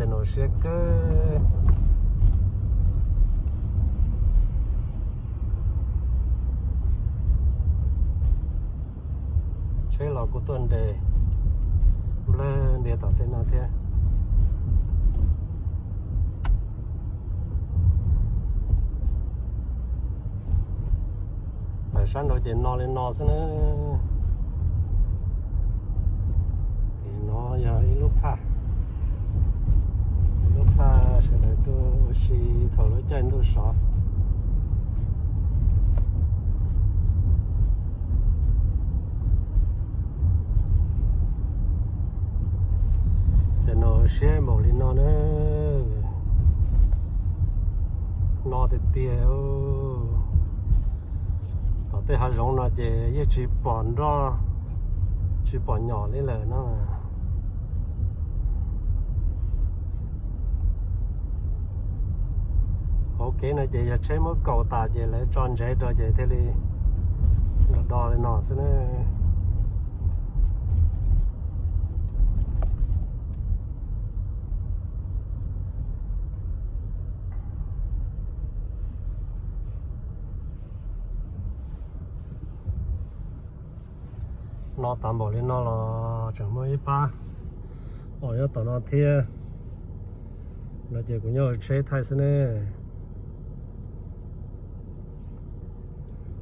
Ces no siab kawg. Tsheb los kuj tuaj nres nplawg ntiav tom tej no thiab. Tawm sab nraud ces no li no xwb na. Tim no yog ib lub phaj, ib lub phaj sawv daws tuaj ua si thaum lub caij ntuj sov. Xam no siab npaum li no na, no tiag tiag. Tom tej hav zoov no ces yeej tsis pom nroj, tsis pom nyom li lawm na. Hauv kev no ces yog tsheb muab kaus tas ces lawv tso ntsev rau ces thiaj li do do li no xwb na. No tas npaum li no los tseem muaj ib pab os nyob tom no thiab. No ces kuv nyob hauv tsheb thaij xwb ne.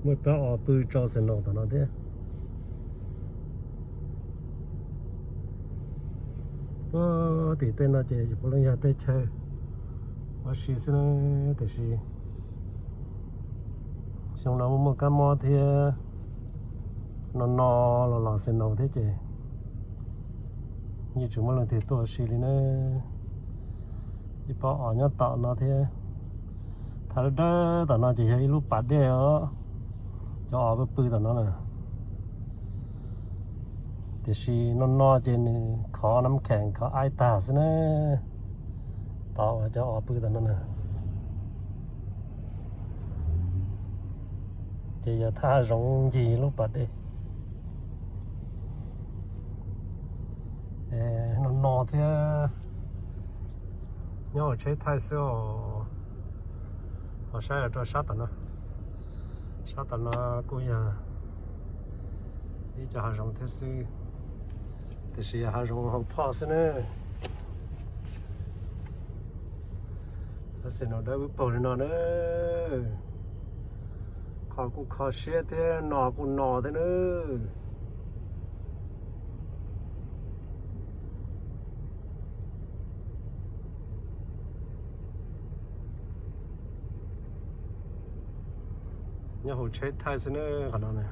Muaj ib pab os pw tso xam no tom no thiab. Puag tim tej no ces puav leej yog tej chaw ua si xwb na, tiam sis xyoo no muaj muaj kab mob thiab, no no los los xam no thiab ces yeej tsis muaj leej twg tuaj ua si li na. Ib pab os nyob tom no thiab. Thaum dawb tom no ces yog ib lub pas dej os, cov os pw pw tom no na. Tiam sis no no ces nws khov nab kheem khov aib tag xwb na. Tod uas cov os pw tom no na, ces yog thaj zoov ncig lub pas dej. No no thiab, nyob hauv tsheb thaij xwb os. Ho saib rau sab tom no, sab tom no kuj yog ib co hav zoov thiab xwb, tiam sis yog hav zoov hauv phoj xwb na. Xam no dawb paug li no na, kho kuj kho siab thiab no kuj no thiab na. Nyob hauv tsheb thaij xwb na qhov no na.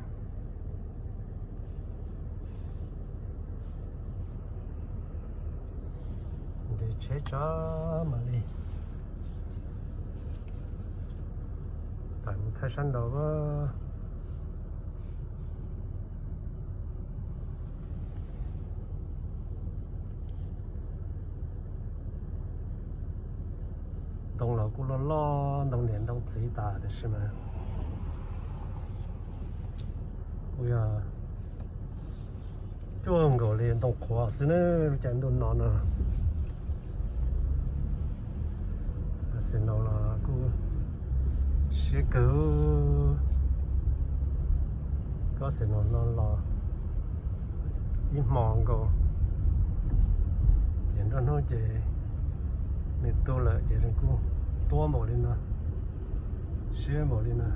Nres tsheb tso mam li tawm mus thaij sab nraud. Ntoo los kuj loj loj, ntoo niam ntoo txiv tas tiam sis mas kuj yog cuag nkaus li ntoo qhuav xwb na, lub caij ntuj no no. Xam no los kuj siab kawg, koj xam no no los ib hmo nkaus, ces nruab hnub ces nws tu lawm ces nws kuj tuab npaum li no, siab npaum li no.